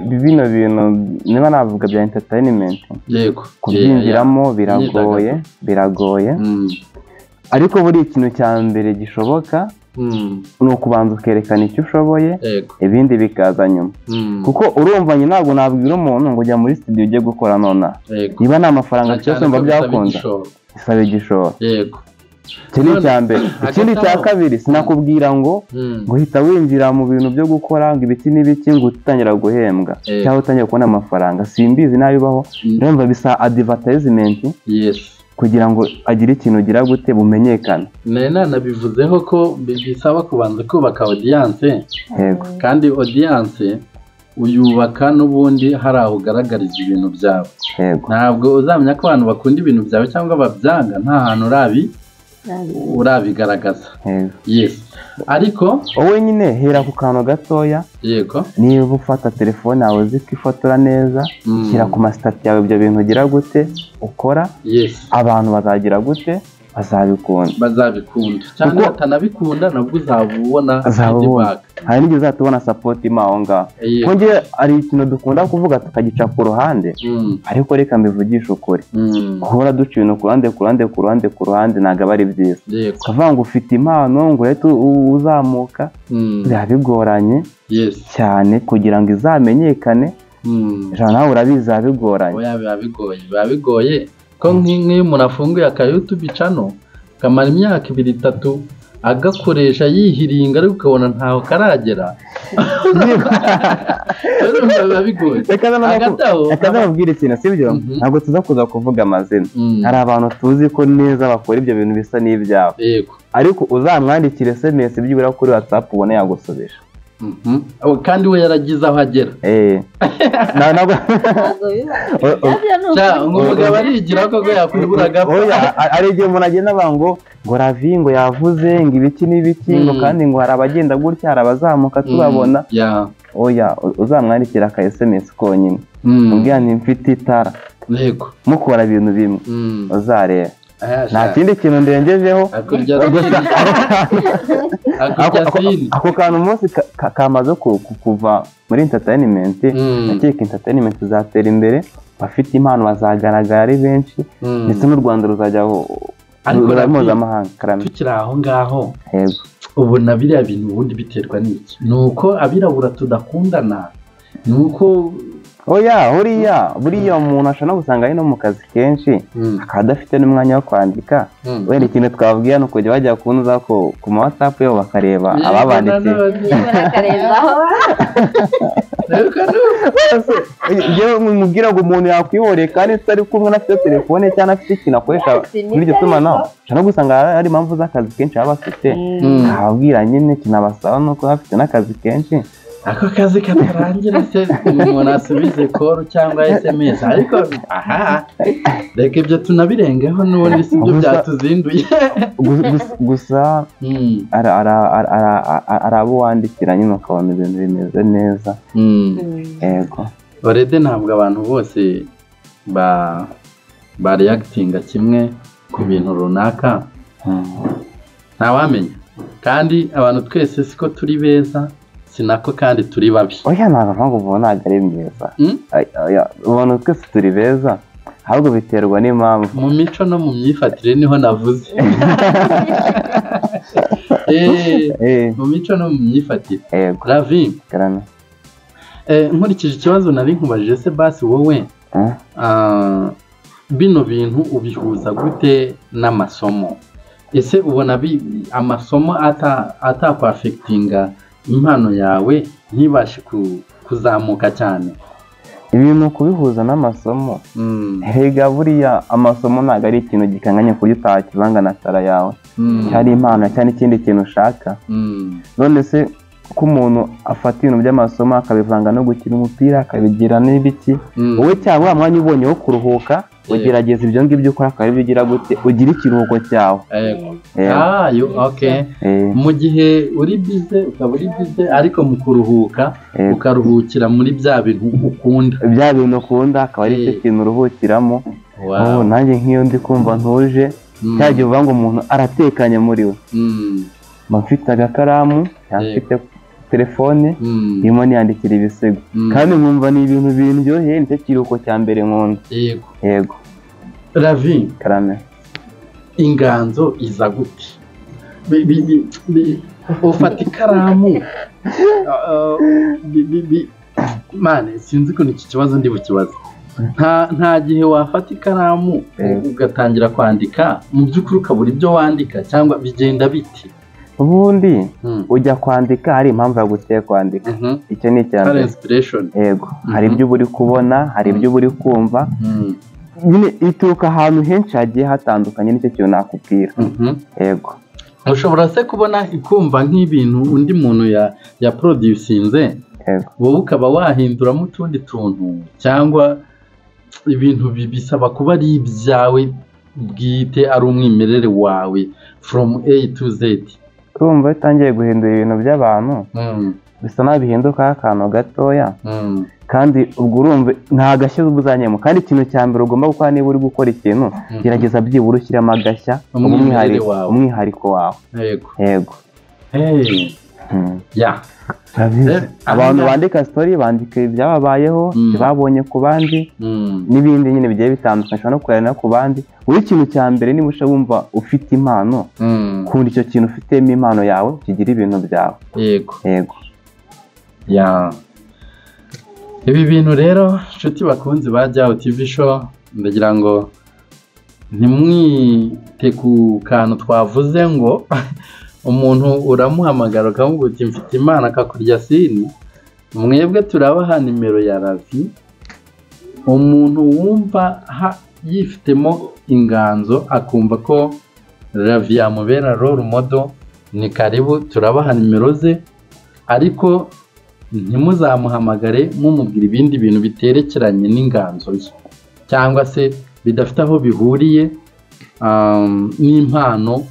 bino bintu niba navuga bya entertainment, yego, kubyinjiramo biragoye, ariko buri ikintu cya mbere gishoboka ni ukubanza ukerekana icyo ushoboye, ibindi bikaza nyuma. Kuko urumva nyine ntabwo nabwira umuntu ngo ujya muri studio ujye gukora nonaha, niba nta mafaranga cyose mba byakunda, bisaba igishoro. Yego. Iki ni icya mbere. Ikindi cya kabiri, sinakubwira ngo uhita winjira mu bintu byo gukora ngo ibiki n'ibiki ngo utangira guhembwa cyangwa utangira kubona amafaranga, simbizi nabibaho. Urumva bisa advertisement kugira ngo agire ikintu ugira gute bumenyekane. Nanabivuzeho ko bisaba kubanza kubaka audience. Yego. Kandi audience uyubaka n'ubundi hari aho ugaragariza ibintu byawe. Yego. Ntabwo uzamenya ko abantu bakunda ibintu byawe cyangwa babyanga nta hantu urabigaragaza. Yes. Ariko wowe nyine hera ku kantu gatoya. Yego. Niba ufata telefone yawe uzi ko ifotora neza, shyira ku masitati yawe ibyo bintu ugira gute ukora. Yes. Abantu bazagira gute, bazabikunda. Bazabikunda. Cyangwa batanabikunda nabwo uzabubona feedback. Hari n'igihe uzatubona support ima aho ngaho. Kuko njye hari ikintu dukunda kuvuga tukagica ku ruhande, ariko reka mbivugishe ukuri. Guhora duca ibintu ku ruhande ku ruhande ku ruhande ku ruhande ntabwo aba ari byiza. Ukavuga ngo ufite impano ngo uhite uzamuka, biba bigoranye cyane kugira ngo izamenyekane. Nawe urabizi biba bigoranye. Oya, biba bigoye, biba bigoye. Ko nk'iyo umuntu afunguye aka YouTube channel kamara imyaka 2-3 agakoresha yihiringa, ariko ukabona ntaho karagera, Biba bigoye. Reka nababwire ikintu, sibyo? Ntabwo tuza kuza kuvuga amazina. Hari abantu tuzi ko neza bakora ibyo bintu bisa n'ibyabo. Ariko uzamwandikire SMS byibura kuri WhatsApp ubone yagusubije. Kandi we yaragize aho agera. Umugabo arigira koko yakwibura agapfa. Hari igihe umuntu agenda avuga ngo Ravi ngo yavuze ngo ibiki n'ibiki, ngo kandi ngo hari abagenda gutya, hari abazamuka tubabona. Oya, uzamwandikira aka SMS konyine, ubwira nti mfite itara. Yego. Mukora ibintu bimwe, uzareba. Nta kindi kintu ndengejeho. Ako kantu umunsi kamaze kuva muri entertainment, ndakeka entertainment izatera imbere, bafite impano bazagaragara ari benshi, ndetse n'u Rwanda ruzajya mpuzamahanga. Tukiri aho ngaho, ubona biriya bintu ubundi biterwa n'iki? Ni uko abirabura tudakundana, ni uko oya buriya umuntu ashobora no gusanga ari no mu kazi kenshi, akaba adafite n'umwanya wo kwandika. Wenda ikintu twabwira ni ukujya bajya kunuza ku ma WhatsApp yabo bakareba ababandikiye. Njyewe mubwira ngo umuntu yakwihoreye kandi tutari kumwe anafite telefone cyangwa afite ikintu akoresha muri iryo tumanaho, ushobora no gusanga hari impamvu z'akazi kenshi baba bafite. Ababwira nyine kinabasaba nuko bafite n'akazi kenshi. Ako kazi katarangira se umuntu asubize call cyangwa SMS, ariko aha reka ibyo tunabirengeho n'ubundi si byo byatuzinduye. Gusa ari abo wandikira nyine ukabona ibintu bimeze neza. Yego. Already ntabwo abantu bose ba reactinga kimwe ku bintu runaka, ntawamenya. Kandi abantu twese siko turi beza, sinako kandi turi babi. Oya, ntabwo ngo ubu ntabwo ari mwiza. Abantu twese turi beza, ahubwo biterwa n'impamvu. Mu mico no mu myifatire niho navuze. Mu mico no mu myifatire. Ravi, nkurikije ikibazo nari nkubajije se basi wowe, bino bintu ubihuza gute n'amasomo? Ese ubona amasomo atakwafectinga impano yawe ntibashe kuzamuka cyane? Ibintu kubihuza n'amasomo, erega buriya amasomo ntabwo ari ikintu gikanganye ku buryo utakivanga na tara yawe, cyari impano cyangwa ikindi kintu ushaka. None se ko umuntu afata ibintu by'amasomo akabivanga no gukina umupira, akabigira n'ibiki, wowe cyangwa wa mwanya ubonye wo kuruhuka ugerageza ibyo ngibyo ukora akaba aribyo ugira gute, ugira ikiruhuko cyawe. Mu gihe uri bize ukaba uri bize, ariko mu kuruhuka ukaruhukira muri bya bintu ukunda. Bya bintu ukunda akaba ari cyo kintu uruhukiramo. Nanjye nk'iyo ndi kumva ntuje, cya gihe uvuga ngo umuntu aratekanye muri we, mba mfite agakaramu, mfite telefone, ndimo niyandikira ibisigo, kandi nkumva ni ibintu biryoheye, nicyo kiruhuko cya mbere nkunda. Yego. Ravi, karame, inganzo iza gute? Ufata ikaramu mane, sinzi ukuntu iki kibazo ndi bukibaze. Nta gihe wafata ikaramu ugatangira kwandika, mu by'ukuri ukabura ibyo wandika, cyangwa bigenda biti? Ubundi ujya kwandika hari impamvu yaguteye kwandika, icyo ni icya mbere. Yego, hari ibyo uba uri kubona, hari ibyo uba uri kumva, nyine ituruka ahantu henshi hagiye hatandukanye, nicyo kintu nakubwira. Yego. Ushobora se kubona kumva nk'ibintu undi muntu ya producinze, wowe ukaba wahinduramo utundi tuntu, cyangwa ibintu bisaba kuba ari ibyawe bwite, ari umwimerere wawe from A to Z? Urumva utangiye guhindura ibintu by'abantu, bisa naho bihindukaho akantu gatoya, kandi ubwo urumva nta gashya uzanyemo. Kandi ikintu cya mbere ugomba gukora niba uri gukora ikintu, gerageza byibura ushyiramo agashya, umwihariko wawe. Yego. Abantu bandika story bandika ibyababayeho, babonye ku bandi, n'ibindi nyine bigiye bitandukanye, ushobora no kureba ku bandi. Wowe ikintu cya mbere niba ushaka wumva ufite impano, kunda icyo kintu ufitemo impano yawe, kigira ibintu byawe. Yego. Yego. Ibi bintu rero inshuti bakunzi ba Jyaho TV show, ndagira ngo ntimwite ku kantu twavuze ngo Umuntu uramuhamagara ukamubwira uti mfite impano akakurya sini. Mwebwe turabaha nimero ya Ravi. Umuntu wumva yifitemo inganzo akumva ko Ravi yamubera role model, ni karibu, turabaha nimero ze, ariko ntimuzamuhamagare mumubwira ibindi bintu biterekeranye n'inganzo ye cyangwa se bidafite aho bihuriye n'impano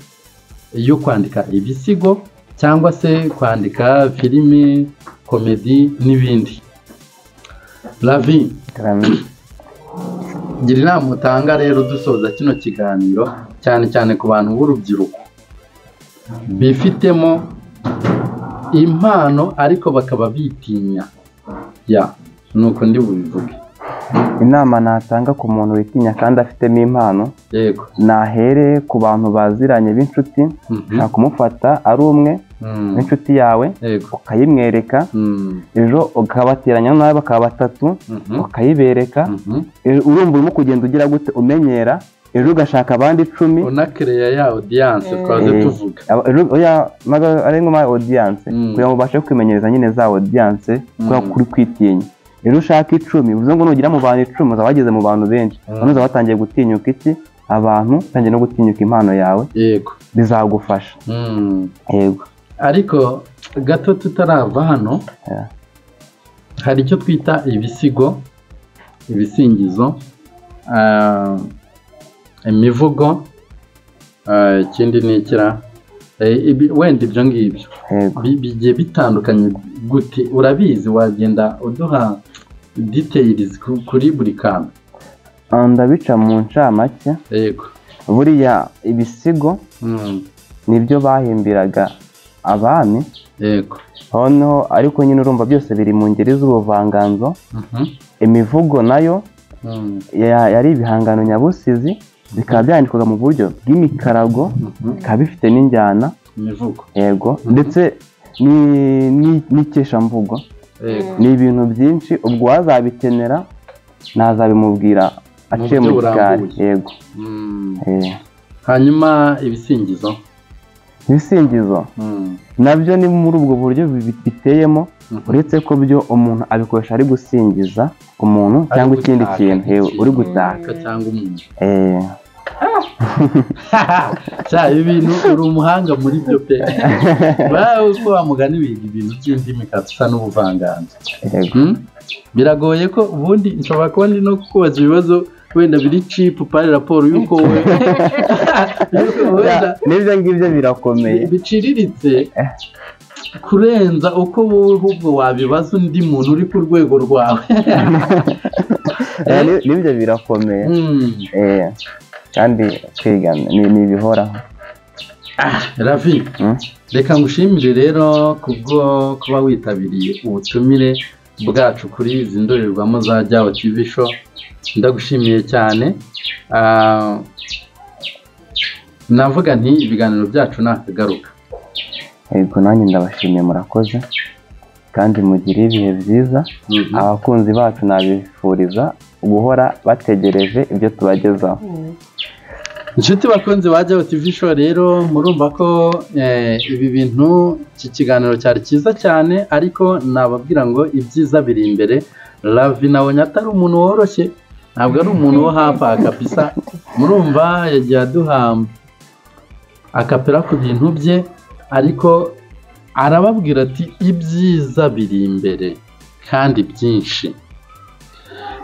yo kwandika ibisigo cyangwa se kwandika filime, komedi n'ibindi. Ravi, gira inama utanga rero dusoza kino kiganiro, cyane cyane ku bantu b'urubyiruko bifitemo impano ariko bakaba bitinya. Ya, nuko ndi bubivuge. Inama natanga ku muntu witinya kandi afitemo impano, yego, nahere ku bantu baziranye b'inshuti, ushaka kumufata ari umwe n'inshuti yawe, ukayimwereka, ejo ukabateranya nawe bakaba batatu, ukayibereka, urumva urimo kugenda ugira gute umenyera, ejo ugashaka abandi 10, unakereya ya audience twaze tuvuga, ari ngoma audience kugira ngo ubashe kwimenyereza nyine za audience kubera kuri kwitinya. Rero ushaka 10, bivuze ngo nugira mu bantu 10 uzaba wageze mu bantu benshi, none uzaba watangiye gutinyuka iki abantu, utangiye no gutinyuka impano yawe, yego, bizagufasha. Yego. Ariko gato tutarava hano, hari icyo twita ibisigo, ibisingizo, imivugo, ikindi ni ikira, wenda ibyo ngibyo bigiye bitandukanye gute? Urabizi, wagenda uduha details kuri buri kantu. Ndabica mu ncamake. Yego. Buriya ibisigo nibyo bahimbiraga abami. Yego. Noneho ariko nyine urumva byose biri mu ngeri z'ubuvanganzo. Imivugo nayo yari ibihangano nyabusizi, bikaba byandikwaga mu buryo bw'imikarago, bikaba bifite n'injyana. Imivugo. Yego. Ndetse n'ikeshamvugo. Ni ibintu byinshi, ubwo wazabikenera nazabimubwira aciye mu gikari. Yego. Hanyuma ibisingizo. Ibisingizo nabyo ni muri ubwo buryo biteyemo, uretse ko byo umuntu abikoresha ari gusingiza umuntu cyangwa ikindi kintu, uri gutaka cyangwa umuntu. Cya ibintu uri umuhanga muri byo pe. Bawe uko wamugani wiga ibintu by'indimi kabisa n'ubuvanganzo. Biragoye ko ubundi nshobora kuba ndi no kukubaza ibibazo wenda biri cheap pari raporo yuko wowe n'ibyo ngibyo birakomeye biciriritse kurenza uko wowe ahubwo wabibaza undi muntu uri ku rwego rwawe. N'ibyo birakomeye kandi kwiga ni ibihoraho. Ravi, reka ngushimire rero kubwo kuba witabiriye ubutumire bwacu kuri izi ndorerwamo za Jyaho TV Show. Ndagushimiye cyane. Navuga nti ibiganiro byacu nakagaruka. Yego, nanjye ndabashimiye, murakoze kandi mugire ibihe byiza. Abakunzi bacu nabifuriza guhora bategereje ibyo tubagezaho. Inshuti bakunzi ba Jyaho TV Show rero murumva ko ibi bintu, iki kiganiro cyari cyiza cyane, ariko nababwira ngo ibyiza biri imbere. Ravi nabonye atari umuntu woroshye, ntabwo ari umuntu wo hafi aha kabisa. Murumva yagiye aduha akapera ku bintu bye, ariko arababwira ati ibyiza biri imbere kandi byinshi.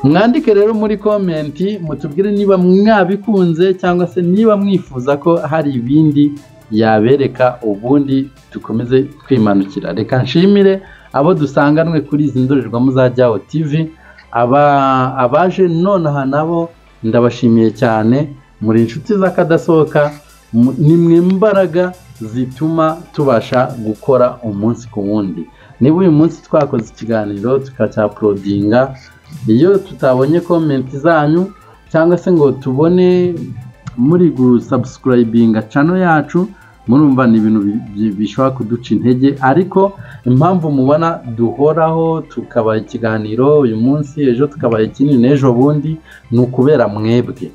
Mwandike rero muri komenti mutubwire niba mwabikunze cyangwa se niba mwifuza ko hari ibindi yabereka, ubundi dukomeze twimanukira. Reka nshimire abo dusanganwe kuri izi ndorerwamo za Jyaho TV, abaje nonaha nabo ndabashimiye cyane, muri inshuti z'akadasohoka, ni mwe mbaraga zituma tubasha gukora umunsi ku wundi. Niba uyu munsi twakoze ikiganiro tukacyaporodinga, iyo tutabonye komenti zanyu cyangwa se ngo tubone muri gusubscribinga channel yacu, murumva ni ibintu bishobora kuduca intege. Ariko impamvu mubona duhoraho tukabaha ikiganiro uyu munsi, ejo tukabaha ikindi, n'ejo bundi, ni ukubera mwebwe.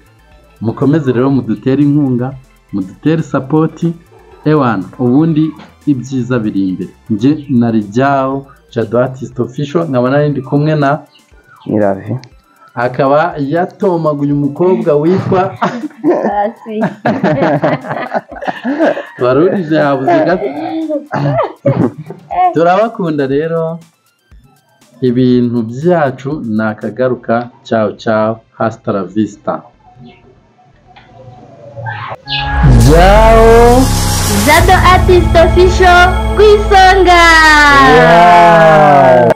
Mukomeze rero mudutere inkunga, mudutere sapoti, Ewana, ubundi ibyiza biri imbere. Njye na Rijyaho Jado Artist Official, nkaba nari ndi kumwe na Niravi, akaba yatomaguye umukobwa witwa Hasi. Warurije yabuze gato. Turabakunda rero, ibintu byacu ni akagaruka. Ciao ciao, hasta la vista. Ciao. Jado Artist Official ku isonga. Yeah.